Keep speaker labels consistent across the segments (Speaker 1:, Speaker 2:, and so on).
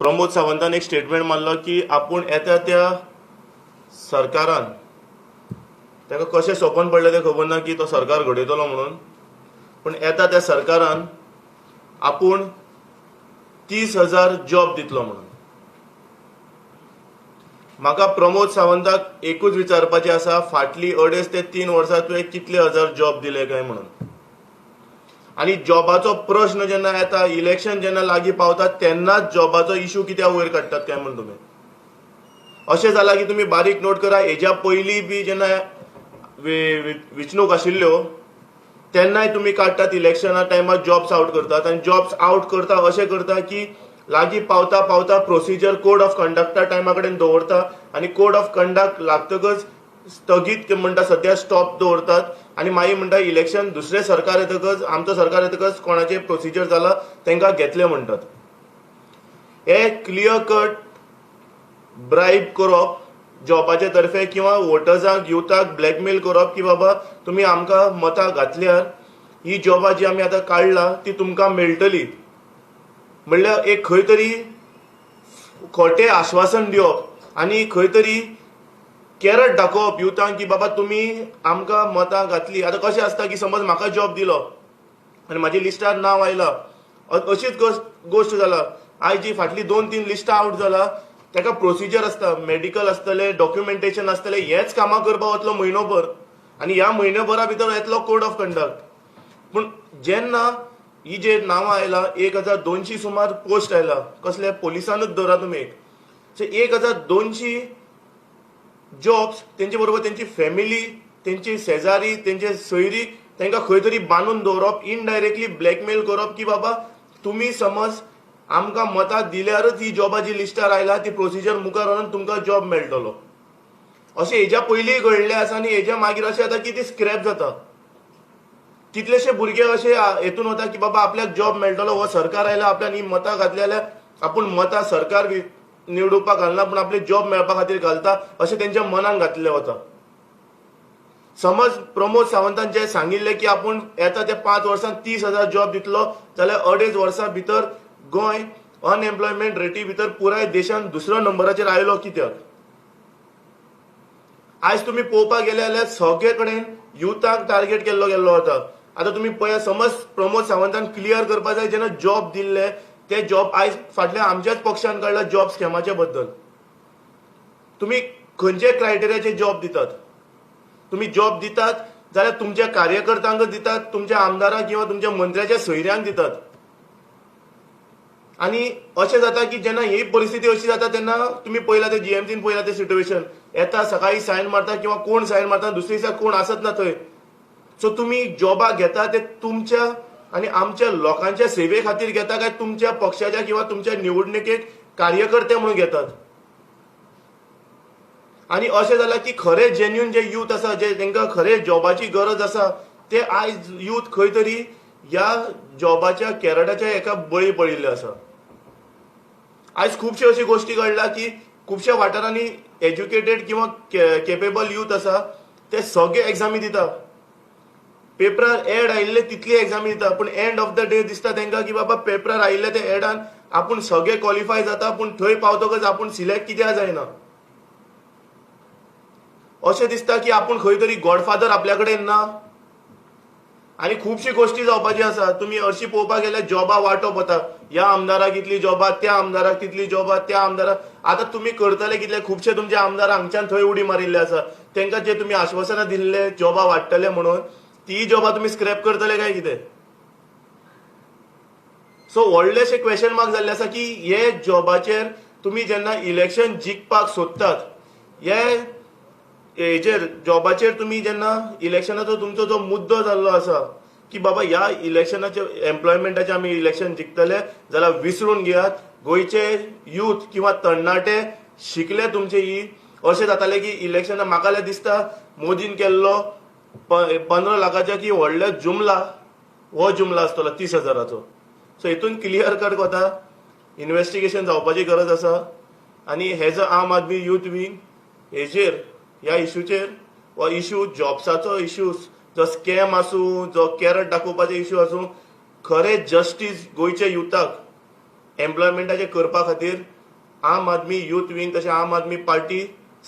Speaker 1: प्रमोद सावंतान एक स्टेटमेंट मारलो की आपूण येता त्या सरकारान ताका कशें सपन पडलें तें खबर ना की तो सरकार घडयतलो म्हणून, पूण येता त्या सरकारान आपूण 30,000 जॉब दितलो म्हणून. म्हाका प्रमोद सावंताक एकूच विचारपाचें आसा, फाटली 2.5 ते 3 वर्सां तुवें कितले हजार जॉब दिले काय म्हणून. आनी जॉबाचो प्रश्न जेन्ना येता, इलेक्शन जेन्ना लागीं पावता तेन्नाच जॉबाचो इशू कित्याक वयर काडटात काय म्हूण तुमी. अशें जालां की तुमी बारीक नोट करा, हेज्या पयलीं बी जेन्ना वेंचणूक आशिल्ल्यो तेन्नाय तुमी काडटात इलेक्शना टायमार जॉब्स आवट करतात. आनी जॉब्स आवट करता अशें करता की लागीं पावता पावता प्रोसिजर कोड ऑफ कंडक्टा टायमा कडेन दवरता आनी कोड ऑफ कंडक्ट लागतकच स्थगीत म्हणटा सद्या स्टॉप दवरतात आनी मागीर म्हणटा इलेक्शन दुसरें सरकार येतकच, आमचो सरकार येतकच कोणाचें प्रोसिजर जाला तांकां घेतले म्हणटात. हे क्लियर कट ब्रायब करप जॉबाचे तर्फे किंवा वोटर्सांक युथाक ब्लॅकमेल करप की बाबा तुमी आमकां मतां घातल्यार ही जॉबां जी आमी आतां काडला ती तुमकां मेळटली, म्हणल्यार एक खंय तरी खोटें आश्वासन दिवप आनी खंय तरी कॅरट दाखोवप युथांक की बाबा तुमी आमकां मतां घातली. आतां कशें आसता की समज म्हाका जॉब दिलो आनी म्हाज्या लिस्टार नांव आयलां, अशीच गोश्ट जाला. आयज जी फाटली 2-3 लिस्टां आवट जाला ताका प्रोसिजर आसता, मेडिकल आसतलें, डॉक्युमेंटेशन आसतलें, हेच कामां करपाक वतलो म्हयनोभर आनी ह्या म्हयनोभरा भितर येतलो कोड ऑफ कंडक्ट. पूण जेन्ना ही जे नांवां आयला 1200 सुमार पोस्ट आयला, कसले पोलिसानूच धरा तुमी एक, सो 1200 जॉब्स तेंचे बरोबर तेंची फॅमिली, तेंची शेजारी, तेंचे सोयरी तांकां खंय तरी बांदून दवरप, इनडायरेक्टली ब्लॅकमेल करप की बाबा तुमी समज आमकां मतां दिल्यारच ही जॉबा जी लिस्टार आयला ती प्रोसिजर मुखार व्हरून तुमकां जॉब मेळटलो. अशें हेज्या पयलीं घडलें आसा आनी हेज्या मागीर अशें जाता की ती स्क्रॅप जाता. कितलेशे भुरगे अशे हेतून वता की बाबा आपल्याक जॉब मेळटलो, हो सरकार आयला आपल्यान ही मतां घातली जाल्यार आपूण मतां सरकार निवडुपाक घालना पूण आपले जॉब मेळपा खातीर घालता अशें तेंच्या मनान घातलें वता. समज प्रमोद सावंतान जे सांगिल्लें की आपूण येता ते 5 वर्सां 30,000 जॉब दितलो जाल्यार 2.5 वर्सां भितर गोंय अनएम्प्लॉयमेंट रेटी भितर पुराय देशान दुसऱ्या नंबराचेर आयलो कित्याक? आयज तुमी पळोवपाक गेले जाल्यार सगळे कडेन युथाक टार्गेट केल्लो गेल्लो वता. आतां तुमी पळया, समज प्रमोद सावंतान क्लियर करपा जाय जेन्ना जॉब दिल्ले ते जॉब आयज फाटल्या आमच्याच पक्षान काडला जॉब स्कॅमाच्या बद्दल. तुमी खंयचे क्रायटेरियाचे जॉब दितात? तुमी जॉब दितात जाल्यार तुमच्या कार्यकर्त्यांक दितात, तुमच्या आमदारांक किंवा तुमच्या मंत्र्याच्या सोयऱ्यांक दितात. आनी अशें जाता की जेन्ना ही परिस्थिती अशी जाता तेन्ना तुमी पळयला ते जीएमसीन पळयला ते सिट्युएशन येता, सकाळी सायन मारता किंवा कोण सायन मारता, दुसरे दिसा कोण आसत ना थंय. सो तुमी जॉबा घेता ते तुमच्या आनी आमच्या लोकांच्या सेवे खातीर घेता काय तुमच्या पक्षाच्या किंवा तुमच्या निवडणुकेक कार्यकर्ते म्हणून घेतात? आनी अशें जालां की खरे जेन्युन जे यूथ आसा, जे तांकां खरे जॉबाची गरज आसा, ते आयज यूथ खंय तरी ह्या जॉबाच्या कॅरटाच्या एका बळी पडिल्ले आसा. आयज खुबश्यो अश्यो गोश्टी घडला की खुबश्या वाठारांनी एज्युकेटेड किंवा केपेबल यूथ आसा ते सगळे एग्जामी दिता, पेपरार एड आयिल्ले तितली एग्जामी दिता, पूण एंड ऑफ the day दिसता तांकां की बाबा पेपरार आयिल्ले ते एडान आपूण सगळे क्वॉलिफाय जाता पूण थंय पावतकच आपूण सिलेक्ट कित्याक जायना. अशें दिसता की आपूण खंय तरी गॉडफादर आपल्या कडेन ना. आनी खुबशी गोश्टी जावपाची आसा. तुमी हरशीं पळोवपाक गेल्यार जॉबा वांटप वता, ह्या आमदाराक इतली जॉबा, त्या आमदाराक तितली जॉबा, त्या आमदाराक. आतां तुमी करतले कितले? खुबशे तुमचे आमदार हांगच्यान थंय उडी मारिल्ले आसा, तांकां जे तुमी आश्वासनां दिल्ले जॉबा वाडटले म्हणून ती जॉबा तुमी स्क्रॅप करतले काय कितें? सो व्हडलेशे क्वेश्चन मार्क जाल्ले आसा की हे जॉबाचेर तुमी जेन्ना इलेक्शन जिखपाक सोदतात, हे हेजेर जॉबाचेर तुमी जेन्ना इलेक्शनाचो तुमचो जो मुद्दो जाल्लो आसा की बाबा ह्या इलेक्शनाचे एम्प्लॉयमेंटाचे आमी इलेक्शन जिखतले जाल्यार विसरून घेयात. गोंयचे यूथ किंवा तरणाटे शिकले तुमचे ही अशें जातालें की इलेक्शना म्हाका जाल्यार दिसता मोदीन केल्लो 15 लाखाच्या की व्हडलो जुमला, हो जुमला आसतलो 30,000चो. सो हितून क्लियर कट वता, इन्वेस्टिगेशन जावपाची गरज आसा. आनी हेजो आम आदमी यूथ विंग हेजेर ह्या इशूचेर हो इशू जॉब्साचो इशू जो स्कॅम आसूं, जो कॅरट दाखोवपाचो इशू आसूं, खरें जस्टीस गोंयच्या युथाक एम्प्लॉयमेंटाचें करपा खातीर आम आदमी युथ विंग तशें आम आदमी पार्टी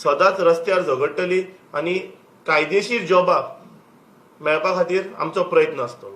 Speaker 1: सदांच रस्त्यार झगडटली आनी कायदेशीर जॉबां मेळपा खातीर आमचो प्रयत्न आसतलो.